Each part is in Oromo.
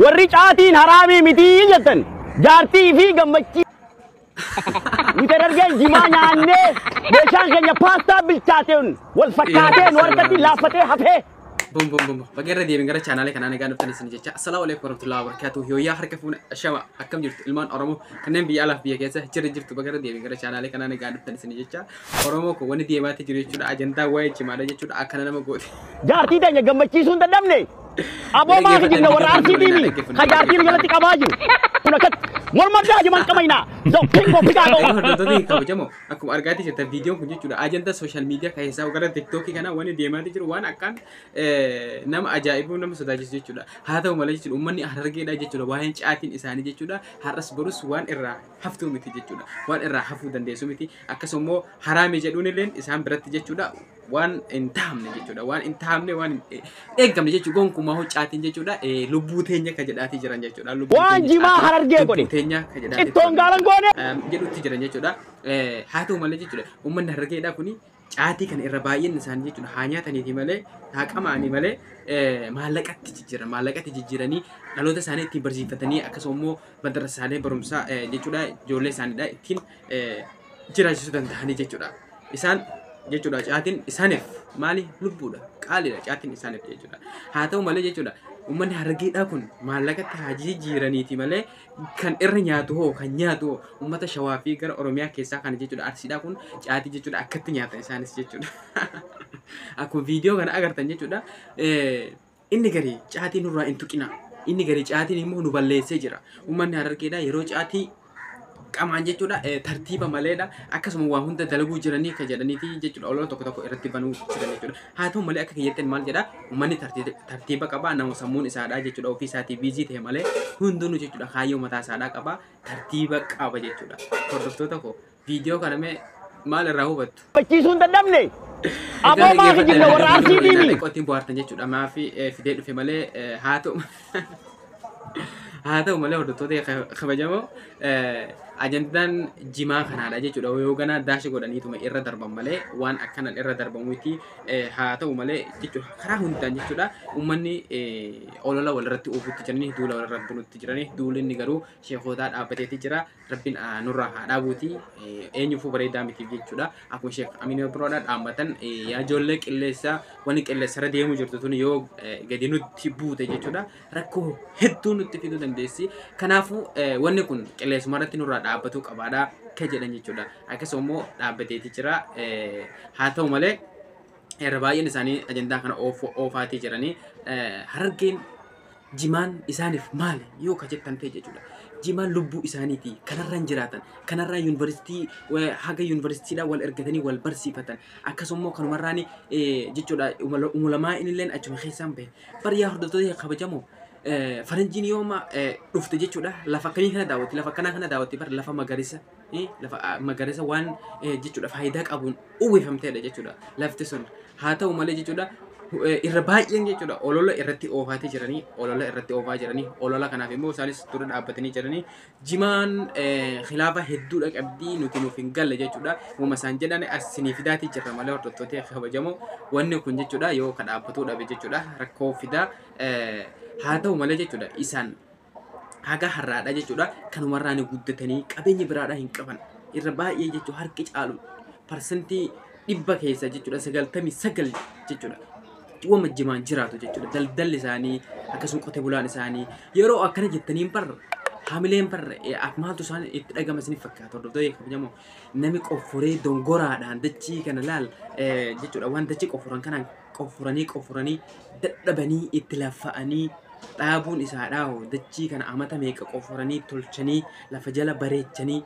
Warri caatiin haraamii mitii jettan jaartii fi gammachii nuti dargeen jimaa nyaannee meeshaan keenya paastaa bilchaateen wal fakkaateen warqatti laaffatee hafee. Bum bum bum. Baga irra deebiin gara chaanaalee kanaa nagaa dhuftan isin jecha. Assalaamu alaikum warahmatullahi wabarakatuh. Yooyyaa harka fuune shama akkam jirtu ilmaan Oromoo kanneen biyya alaaf biyya keessa jira jirtu baga irra deebiin gara chaanaalee kanaa nagaa dhuftan isin jecha. Oromoo ko wanni deemaatti jiru jechuudha. Ajandaa waa'ee jimaadha jechuudha. Akkana nama goote. Jaartii teenya gammachiisuu hin dadhabne. Aboo maa kijibna warra Arsiitiimi ka jaartiin jalatti qabaa jiru. Kun akkatti morma jimaan qabaynaa. Zokkiin koo figaa Egaa hordoftoota kabajamoo akkuma argaatii jirtan viidiyoon kun jechuudha ajandaa social media keessaa gara TikTokii kana wanni deemaatii jiru waan akkaan nama ajaa'ibu nama sodaachisu jechuudha. Haa ta'u malee jechuudha uummanni Harargeedha jechuudha waa'een caatiin isaanii jechuudha har'as borus waan irraa haftuu miti jechuudha waan irraa hafuu dandeessu miti akkasuma immoo haraami jedhuun illee isaan biratti jechuudha waan hin tahamne jechuudha waan hin tahamne waan hin eeggamne jechuudha gonkumaa caatiin jechuudha lubbuu teenya ka jedhaatii jiran jechuudha. Waan jimaa Harargee godhe. Lubbuu teenya ka jedhaatii Cittoon gaalan goone. Jedhutti jiran jechuudha. Haa ta'u malee jechuudha uummanni Harargeedha kuni caatii kana irra baay'een isaanii jechuudha haa nyaataniiti malee haa qamaanii malee maallaqatti jijjiiran maallaqatti jijjiiranii dhaloota isaanii ittiin barsiifatanii akkasuma immoo madarasaalee barumsaa jechuudha ijoollee isaaniidha ittiin jiraachisuu danda'anii jechuudha. Isaan jechuudha caatiin isaaniif maali lubbuudha qaaliidha caatiin isaaniif jechuudha. Haa ta'u malee jechuudha uummanni Harargeedhaa kun maallaqatti haa jijjiiraniiti malee kan irra nyaatu hoo kan nyaatu hoo uummata Shawaa fi gara Oromiyaa keessaa kana jechuudha Arsiidhaa kun caatii jechuudha akkatti nyaatan isaanis jechuudha. Akkuma viidiyoo kana agartan jechuudha inni gari caatii nurraa hin tuqina inni gari caatiin immoo nu balleessee jira uummanni Harargeedhaa yeroo caatii qamaan jechuudha tartiiba maleedha akkasuma waa hunda dalaguu jiranii ka jedhaniiti jechuudha olola tokko tokko irratti banuu jiran jechuudha. Haa ta'u malee akka kiyyattiin maal jedha uummanni tartiiba qaba nama sammuun isaadha jechuudha ofii isaatii biizii ta'e malee hundinuu jechuudha kaayyoo mataa isaadhaa qaba tartiiba qaba jechuudha. Hordoftoota koo viidiyoo kana mee maal irraa hubattu? Gammachiisuu hin dadhabne. Aboo maa kijibna warra Arsiitiimi. Xiqqootiin bohaartan jechuudha maafi fidee dhufe malee haa ta'u haa ta'u malee hordoftoota kabajamoo ajandaan jimaa kanaadha jechuudha yoo ganaa daasha godhaniituma irra darban malee waan akkanan irra darbamuuti haa ta'u malee jechuudha karaa hundaan jechuudha uummanni olola walirratti oofutti jiranii duula walirratti bunutti jiranii duulinni garuu sheekotaa dhaabbateeti jira rabbiin nurraa haa dhaabuuti eenyuufuu bareedaa mitiif jechuudha akkuma sheek Amiin Biroodha dhaabbatan yaa ijoollee qilleessaa wanni qilleessarra deemu jirtu tun yoo gadi nutti buute jechuudha rakkoo hedduu nutti fiduu dandeessi kanaafuu wanni kun qilleessuma irratti nurraa dhaabbatuu qabaadha ka jedhan jechuudha akkasuma immoo dhaabbateeti jira haa ta'u malee irra baay'een isaanii ajandaa kana oofaatii jiranii Harargeen jimaan isaaniif maali yoo ka jettan ta'e jechuudha. Jimaan lubbuu isaaniiti kanarraan jiraatan kanarraan yuunivarsiitii haga yuunivarsiitiidhaan wal ergatanii wal barsiifatan akkasuma immoo kanumarraan jechuudha umulamaa innilleen achuma keessaan bahe bariyaa hordoftoota kabajamoo faranjiin yooma dhufte jechuudha lafa akkamii kana daawwatti lafa akkanaa kana daawwatti bara lafa magariisa lafa magariisa waan jechuudha faayidaa qabuun uwwifamteedha jechuudha lafti sun haa ta'u malee jechuudha irra baay'een jechuudha olola irratti oofaatii jiranii olola irratti oofaa jiranii olola kanaaf immoo isaanis dura dhaabbatanii jiranii jimaan khilaafa hedduudha qabdii nuti nuuf hin galle jechuudha uuma isaan jedhan as sinii fidaatii jirra malee hordoftoota kabajamoo wanni kun jechuudha yoo ka dhaabbatuu dhabe jechuudha rakkoo fidaa haa ta'u malee jechuudha isaan haga har'aadha jechuudha kanumarraan guddatanii qabeenya biraadhaa hin qaban irra baay'ee jechuudha harki caalu 100% keessa jechuudha 99 jechuudha wama jimaan jiraatu jechuudha daldalli isaanii akkasuma qote bulaan isaanii yeroo akkana jettaniin barra hamileen barra maaltu isaan itti dhagama isiniif fakkaata hordoftoota kabajamoo nami qofforee dongoraadhaan dachii kana laal jechuudha waan dachii qofforan kanaan qofforanii qofforanii dadhabanii itti laffa'anii dhaabuun isaa dhaahu dachii kana amata meeqa qofforanii tolchanii lafa jala bareechanii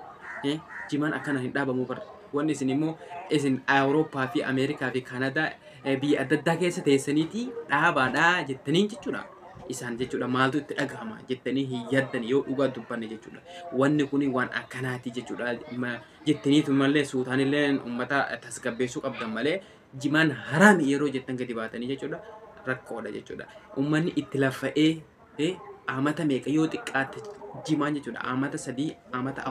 jimaan akkana hin dhaabamu barra wanni isin immoo isin Awurooppaa fi Ameerikaa fi Kaanadaa biyya adda addaa keessa teessaniiti dhaabaadhaa jettaniin jechuudha. Isaan jechuudha maaltu itti dhagahama jettanii hin yaaddan yoo dhugaa dubbanne jechuudha. Wanni kun waan akkanaati jechuudha. Jettaniitu malee suutaanillee uummata tasgabbeessuu qabdan malee jimaan haraami yeroo jettan gadi baatanii jechuudha rakkoodha jechuudha. Uummanni itti laffa'ee Amata meeqa yoo xiqqaate jimaan jechuudha amata 3 amata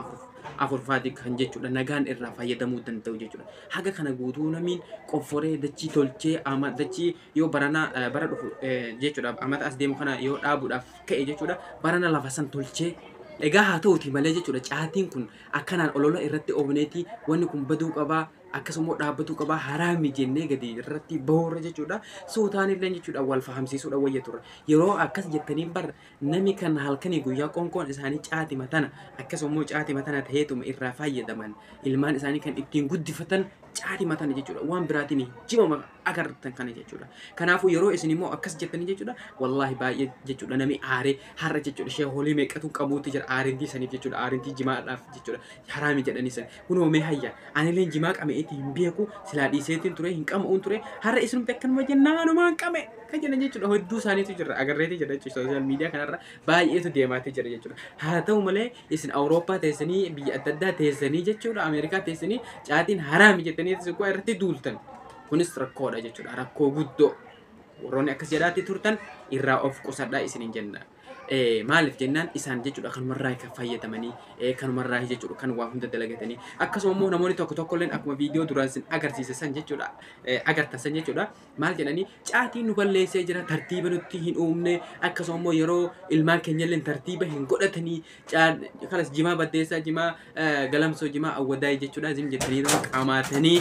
4 faati kan jechuudha nagaan irraa fayyadamuu danda'u jechuudha. Haga kana guutuu namiin qofforee dachii tolchee ama dachii yoo barana bara dhufu jechuudha amata as deemu kana yoo dhaabuudhaaf ka'e jechuudha barana lafa san tolchee. Egaa haa ta'uti malee jechuudha caatiin kun akkanaan olola irratti oofneeti wanni kun baduu qabaa akkasuma dhaabbatuu qabaa haraami jennee gadi irratti bahuurra jechuudha. Suutaan illee jechuudha wal fahamsiisuudha wayya turre. Yeroo akkas jettanii bar nami kan halkanii guyyaa qoonqoon isaanii caatima tana akkasuma caatima tana ta'eetuma irraa fayyadaman ilmaan isaanii kan ittiin guddifatan caatima tana jechuudha. Waan biraatiin jimama agartan kana jechuudha. Kanaafuu yeroo isin immoo akkas jettanii jechuudha wallaahi baay'ee jechuudha nami aaree har'a jechuudha ishee holii meeqatu qabuutti jira aarintii saniif jechuudha aarintii jimaadhaaf jechuudha haraami jedhanii san kunoo mee hayya anillee jimaa qameetii hin beeku silaa dhiiseetiin ture hin qama'uun ture har'a isinumti akkanuma jennaanumaan qame kan jedhan jechuudha hedduu isaaniitu jira agarreetii jira jechuudha sooshaal miidiyaa kanarra baay'eetu deemaatii jira jechuudha. Haa ta'u malee isin Awurooppaa teessanii biyya adda addaa teessanii jechuudha Ameerikaa teessanii caatiin haraami jettanii siqoo irratti duultan kunis rakkoodha jechuudha rakkoo guddoo warroonni akkas jedhaatti turtan irraa of qusadhaa isiniin jenna. Maaliif jennaan isaan jechuudha kanumarraa kan fayyadamanii kanumarraa jechuudha kan waa hunda dalagatanii akkasuma immoo namoonni tokko tokko illee akkuma viidiyoo duraan isin agarsiise san jechuudha agartan san jechuudha maal jedhanii caatiin nu balleessee jira tartiiba nutti hin uumne akkasuma immoo yeroo ilmaan keenya illee tartiiba hin godhatanii kalas jimaa baddeessaa jimaa galamsoo jimaa awwadaayii jechuudha zim jettanii qaamaatanii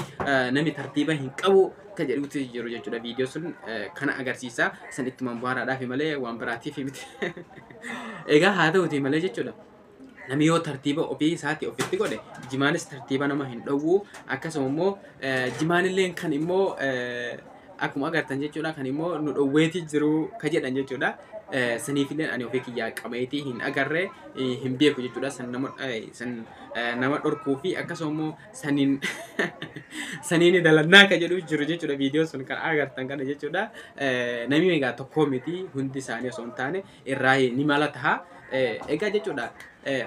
namni tartiiba hin qabu kan jedhutti jiru jechuudha. Viidiyoo sun kana agarsiisa san ittumaan bu'aaraadhaaf malee waan biraatiif miti. Egaa haa ta'uti malee jechuudha. Namni yoo tartiiba ofii isaatii ofitti godhe jimaanis tartiiba nama hin dhowwu akkasuma immoo jimaanillee kan immoo akkuma agartan jechuudha kan immoo nu dhowweetii jiru ka jedhan jechuudha. Saniifillee ani ofii kiyyaa qabeetii hin agarre hin beeku jechuudha. San nama dhorkuu fi akkasuma immoo saniin dalannaa ka jedhu jiru jechuudha. Viidiyoo sun kan agartan kana jechuudha. Namni egaa tokkoo miti hundi isaanii osoo hin taane irraa ni mala ta'a. Egaa jechuudha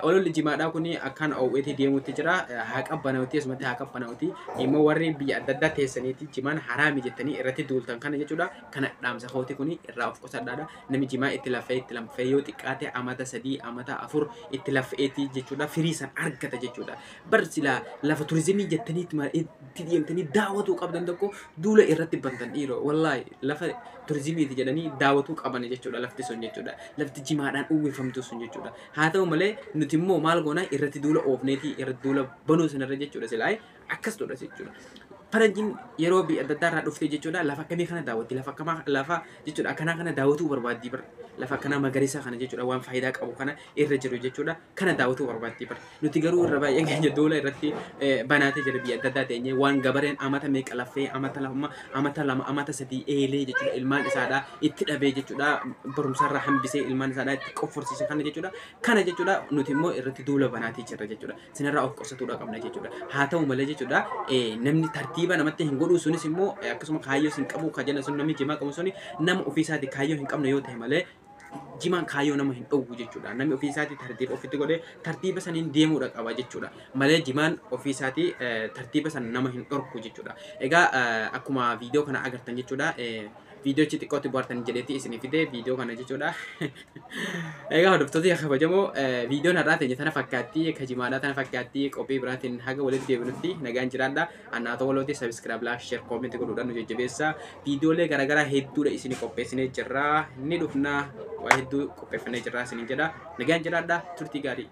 ololli jimaadhaa kun akkaan oowweetii deemuutti jira. Haa qabbanawti asumatti haa qabbanawti immoo warri biyya adda addaa teessaniiti jimaan haraami jettanii irratti duultan kana jechuudha. Kana dhaamsa kooti kun irraa of qusadhaadha. Namni jimaa itti lafee yoo xiqqaate amata 3 amata 4 itti lafeeti jechuudha firii san argata jechuudha. Bar silaa lafa turizimii jettanii itti deemtanii daawwatuu qabdan tokko duula irratti bantan dhiiroo wallaahi lafa turizimiiti jedhanii daawwatuu qaban jechuudha lafti sun jechuudha. Lafti jimaadhaan uwwifamtu sun jechuudha. Haa ta'u malee nuti immoo maal goona irratti duula oofneetii irratti duula banuu sanarra jechuudha silaa akkas godha jechuudha. Faranjiin yeroo biyya adda addaa irraa dhuftee jechuudha lafa akkamii kana daawwatti lafa akkamaa lafa jechuudha akkanaa kana daawwatuu barbaaddi bar lafa akkanaa magariisa kana jechuudha waan faayidaa qabu kana irra jiru jechuudha kana daawwatuu barbaaddi bar nuti garuu irra baay'een keenya duula irratti banaatee jira biyya adda addaa teenyee waan gabareen amata meeqa lafee amata lama amata 3 eelee jechuudha ilmaan isaadhaa itti dhabee jechuudha barumsarraa hambisee ilmaan isaadhaa itti qofforsiise kana jechuudha nuti immoo irratti duula banaatee jira jechuudha sinarraa of qusatuudha qabna jechuudha. Haa ta'u malee jechuudha namni tartiiba namatti hin godhu sunis immoo akkasuma kaayyoo hin qabu ka jenna sun namni jimaa qabu suni nama ofii isaatii kaayyoo hin qabne yoo ta'e malee jimaan kaayyoo nama hin dhowwu jechuudha. Namni ofii isaatii tartiiba ofitti godhee tartiiba saniin deemuudha qaba jechuudha. Malee jimaan ofii isaatii tartiiba san nama hin dhorku jechuudha. Egaa akkuma viidiyoo kana agartan jechuudha. Viidiyoo xixiqqootti bohaartan jedheetti isinii fide viidiyoo kana jechuudha. Egaa hordoftoota kabajamoo viidiyoon har'aa teenya tana fakkaatti ka jimaadhaa tana fakkaatti qophii biraatiin haga walitti deebinutti nagaan jiraadha. Annaatoo walooti sabiskiraayib laayik sheer koomentii godhuudhaan nu jajjabeessa. Viidiyoolee garaagaraa hedduudha isinii qopheessinee jirra. Ni dhufna waa hedduu qopheeffannee jirra isiniin jedha. Nagaan jiraadha turtii gaarii.